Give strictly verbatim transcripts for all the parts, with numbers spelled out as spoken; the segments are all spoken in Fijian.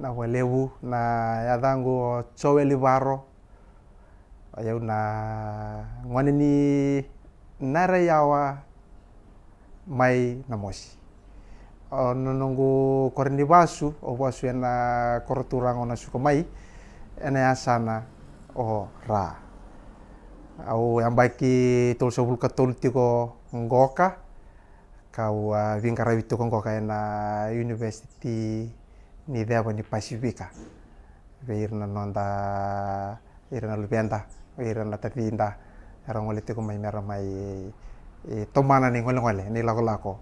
Vinaka vakalevu. Na yacaqu o Joeli Varo. O yau na gone ni Narayawa mai Namosi. O na noqu koro ni vasu, au vasu ena koro turaga o Nasuka mai, ena yasana o Ra. Au yabaki tolusagavulu ka tolu tiko qoka, kau a veiqaravi tiko qoka ena University ni Ceva ni Pasifika. Vei ira na noda, ira na luveda, vei ira na tacida era gole tiko mai mera mai tomana na igolegole, na ilakolako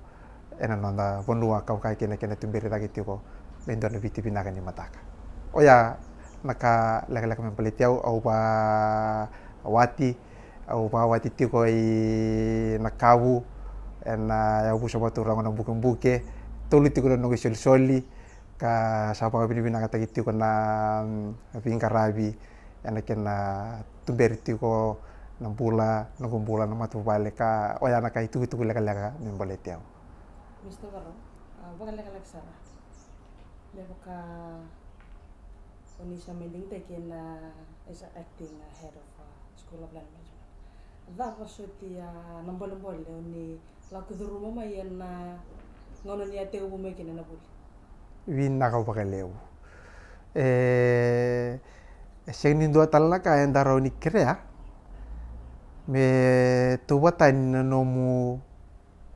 ena noda vanua, ka vaka kina kena tuberi cake tiko me dua na Viti vinaka ni mataka. Oya na ka lekaleka me baleti au. Au vawati, au vawati tiko i Nakavu ena yavusa vaturaga na Bukebuke. Tolu tiko na noqu isolisoli, ka sa vakavinavinakataki tiko na veiqaravi ena kena tuberi tiko na bula, noqu bula, na matavuvale, ka oya na ka itukutuku lekaleka me baleti au. Mr Varo, vakalekaleka sara. Me vaka o ni sa mai digitaki ena, as a acting head of School of Land Management, cava soti na bolebole o ni lako curuma mai ena gauna ni a tekivu mai kina na vuli? Vinaka vakalevu. E sega ni dua tale na ka eda rawa ni kerea me tauvatani na nomu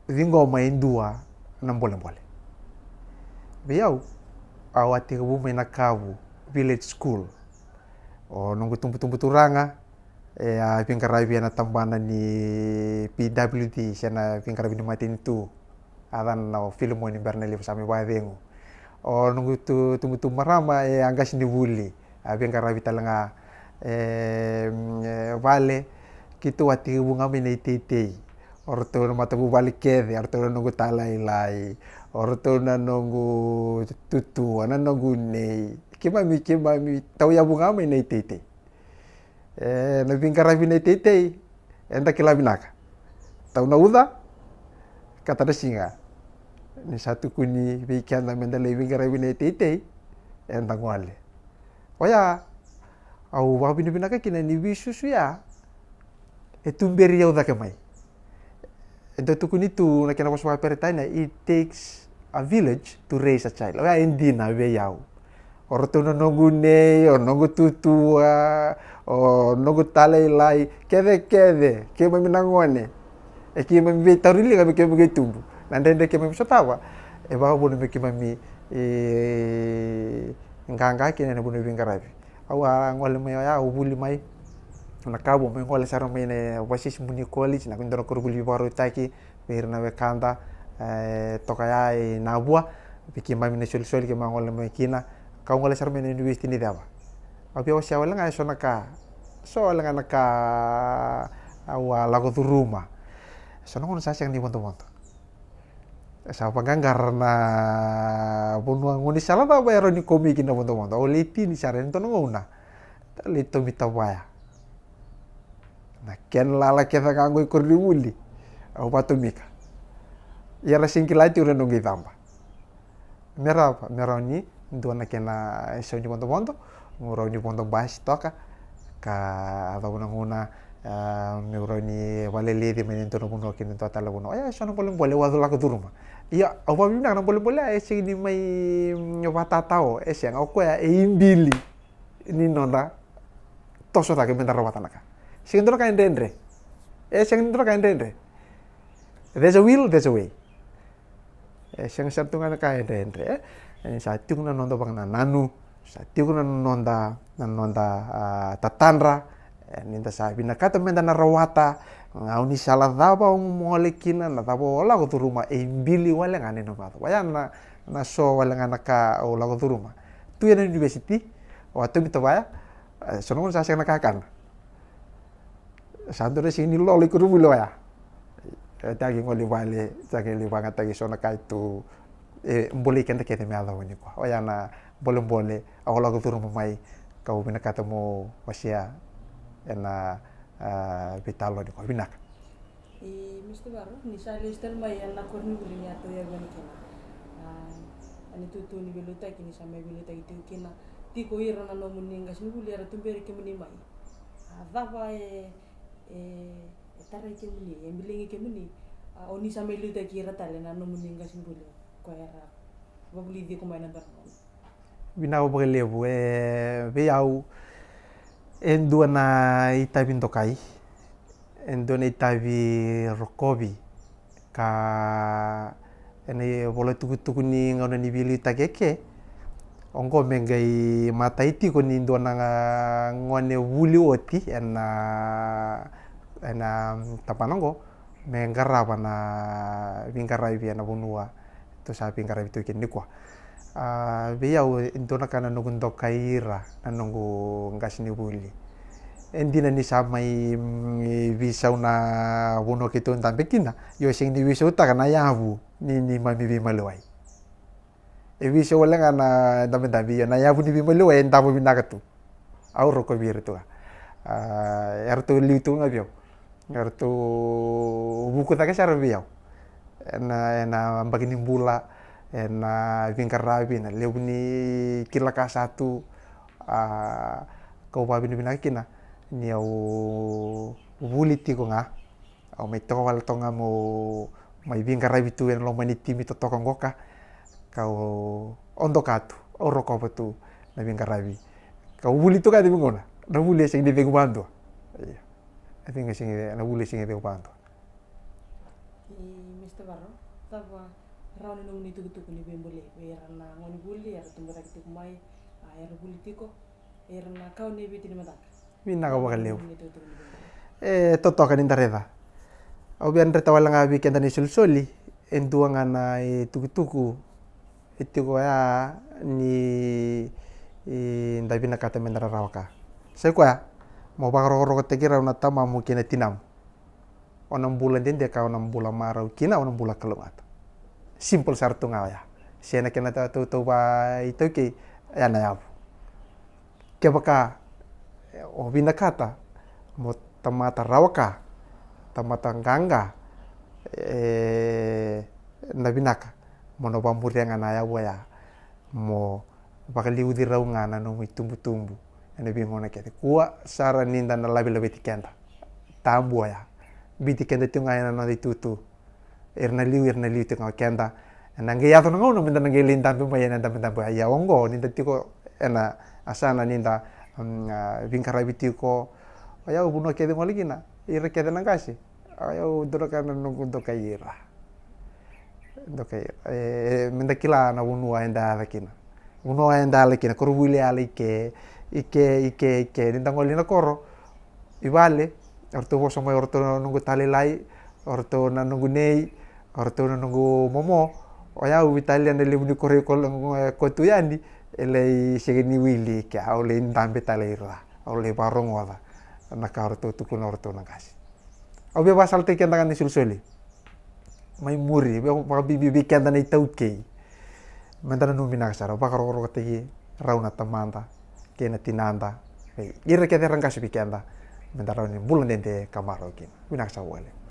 ciqoma e dua na bolebole. Vei au, au a tekivu mai Nakavu Village School. O noqu tubutubu turaga e a veiqaravi ena tabana ni PWD, se na veiqaravi ni matanitu. A yacana o Filimoni Bernaliva, sa mai vakacegu. O noqu tubutubu marama e a qasenivuli, a veiqaravi tale ga e vale. Keitou a tekivu ga mai na iteitei. O ratou na matavuvale kece, o ratou na noqu talailai, o ratou na noqu tutua, na noqu nei. Keimami, keimami tauyavu ga mai na iteitei. E na veiqaravi na iteitei eda kila vinaka. Tau na uca, kata na siga. Ni sa tukuni vei keda meda lai veiqaravi na iteitei, eda gole. Oya au vakavinavinaka kina ni veisusu ya e tuberi au cake mai. E dau tukuni tu na kena vosa vakaperitania, it takes a village to raise a child. Oya e dina vei au. O ratou na noqu nei, o noqu tutua, o noqu talailai, kece kece keimami na gone. E keimami veitauri liga me keimami qai tubu. Na dredre keimami sotava e vakavuna me keimami qaqa kina ena vanua veiqaravi. Au a gole mai oya, au vuli mai Nakavu, mai gole sara mai na Vaisisibuni College, na dua na koronivuli veivakarautaki vei ira na wekada e toka ya i Navua. Vei keimami na isolisoli keimami a gole mai kina, kau gole sara mai na University ni Ceva. Au via wasea wale ga eso na ka, so wale ga na ka au a lako curuma. Eso na gauna sa sega ni vodovodo. E sa vaqaqara na vanua, gaunisala cava e rawa ni kau mai kina vodovodo. Au lai tini sara ena dua na gauna, lai tomita vaya. Na kena lala kece ga qo i koronivuli, au vatomika. Ia ra sega ni kila tiko na noqu icaba. Me rawa, me rawa ni dua na kena isau ni vodovodo, meu rawa ni vodo basi toka, ka yacova na gauna meu rawa ni vakaleleci mai na dua na vanua ki na dua tale na vanua. Oya eso na bolebole au a lako curuma. Ia au vakavinavinaka na bolebole ya, e sega ni mai vakatatao, e sega, o koya e ibili ni noda toso cake meda rawata na ka. Sega ni dua na ka e dredre. E sega ni dua na ka e dredre. There's a will, there's a way. E sega sara tu ga na ka e dredre. E sa tiko na noda vakanananu, sa tiko na noda, na noda tatadra. E ni da sa vinakata meda na rawata, gaunisala cava o gole kina, na cava o lako curuma, e ibili wale ga ni na vacava. Oya na, na so wale ga na ka au lako curuma. Tu ena university, au a tomita vaya, e so na gauna sa sega na kakana. Sa dua na siga ni lolo i koronivuli oya. E taki gole i vale, taki lai vagataki so na ka e tu, e bolei keda kece me yacova nikua. Oya na bolebole au lako curuma mai, kau vinakata meu wasea ena veitalanoa nikua. Vinaka. I Mr Varo, ni sa lesu tale mai ena koronivuli ni a tauyavu yani kina. Na itutu ni veiliutaki ni sa mai veiliutaki tiko kina, tiko ira na nomuni qasenivuli era tuberi kemuni mai. A cava e, e, e tarai kemuni, e biligi kemuni, a, o ni sa mai liutaki ira tale na nomuni qasenivuli ko era vavulici iko mai na dua na gauna? Vinaka vakalevu. E, vei au, e dua na itavi dokai, e dua na itavi rokovi, ka ena ivola tukutuku ni gauna ni veiliutaki eke, oqo me qai matai tiko ni dua na gone vuli oti ena, ena tabana oqo, me qarava na veiqaravi ena vanua tou sa veiqaravi tu kina nikua. A, vei au, e dua na ka na noqu dokai ira na noqu qasenivuli. E dina ni sa mai, mm, veisau na vanua keitou dabe kina, io, sega ni veisautaka na yavu ni, ni neimami veimaliwai. E veisau wale ga na dabedabe, io, na yavu ni veimaliwai e davo vinaka tu. Au rokovi ira tu ga. A, eratou liu tu ga vei au. Eratou vuku cake sara vei au ena, ena yabaki ni bula, ena veiqaravi, na levu ni kila ka sa tu. A, kau vakavinavinaka kina ni au vuli tiko ga. Au mai toka wale toka ga meu mai veiqaravi tu ena loma ni timi totoka qoka. Kau, au doka tu, au rokova tu na veiqaravi. Kau vuli tu ga ena veigauna, na vuli e sega ni cegu vakadua. Ia. I think e sega ni, na vuli e sega ni cegu vakadua. I Mister Varo, cava rawa ni nomuni tukutuku ni veibolei vei ira na gonevuli era tubu cake tiko mai, a, era vuli tiko, era na kawa ni Viti ni mataka? Vinaka vakalevu. E totoka ni da raica. Au via dreta wale ga vei keda na isolisoli, e dua ga na itukutuku e tiko ya ni, e, da vinakata me da rarawa ka. Sa i koya, mo vakarokorokotaki rau na tamamu kei na tinamu. O na bula dede ka o na bula marau kina, o na bula kalougata. Simple sara tu ga oya. Se na kena ta-, tau, tau va, iTaukei, ya na yavu. Kevaka, e, o vinakata mo tamata rawa ka, tamata qaqa, e, na vinaka mo na vamuria ga na yavu oya, mo vakaliuci rau ga na nomu itubutubu ena veigauna kece. Kua sara ni da na lavelaveti keda. Tabu oya. Biuti keda tiko ga ena noda itutu. Ira na liu, ira na liu tiko ga o keda. Ena qai yaco na gauna me da na qai lai dabe mai ena dabedabe oya. Ia oqo, ni da tiko ena yasana ni da, mm, a, veiqaravi tiko. Oya, vanua kece gole kina, ira kece na qase. Oya, dua na ka na noqu dokai ira. Dokai ira. E, me da kila na vanua eda yaco kina. Vanua eda yala kina, koronivuli yala i ke, i ke, i ke, i ke. Ni da gole na koro, i vale, o ratou vosa mai o ratou na noqu talailai, o ratou na noqu nei, o ratou na noqu momo. O yau veitalia na levu ni koro i ko, ko tu yani, e lai sega ni wili ke, au lai dabe tale ira, au lai vakarogoca na ka o ratou tukuna o ratou na qase. Au via vakasalataki keda ga na isolisoli mai muri, via vakabibi vei keda na iTaukei. Me da nanumi vinaka sara, vakarokorokotaki rau na tamada kei na tinada. Vei ira kece era qase vei keda, me da rawa ni bula dede ka marau kina. Vinaka sara vakalevu.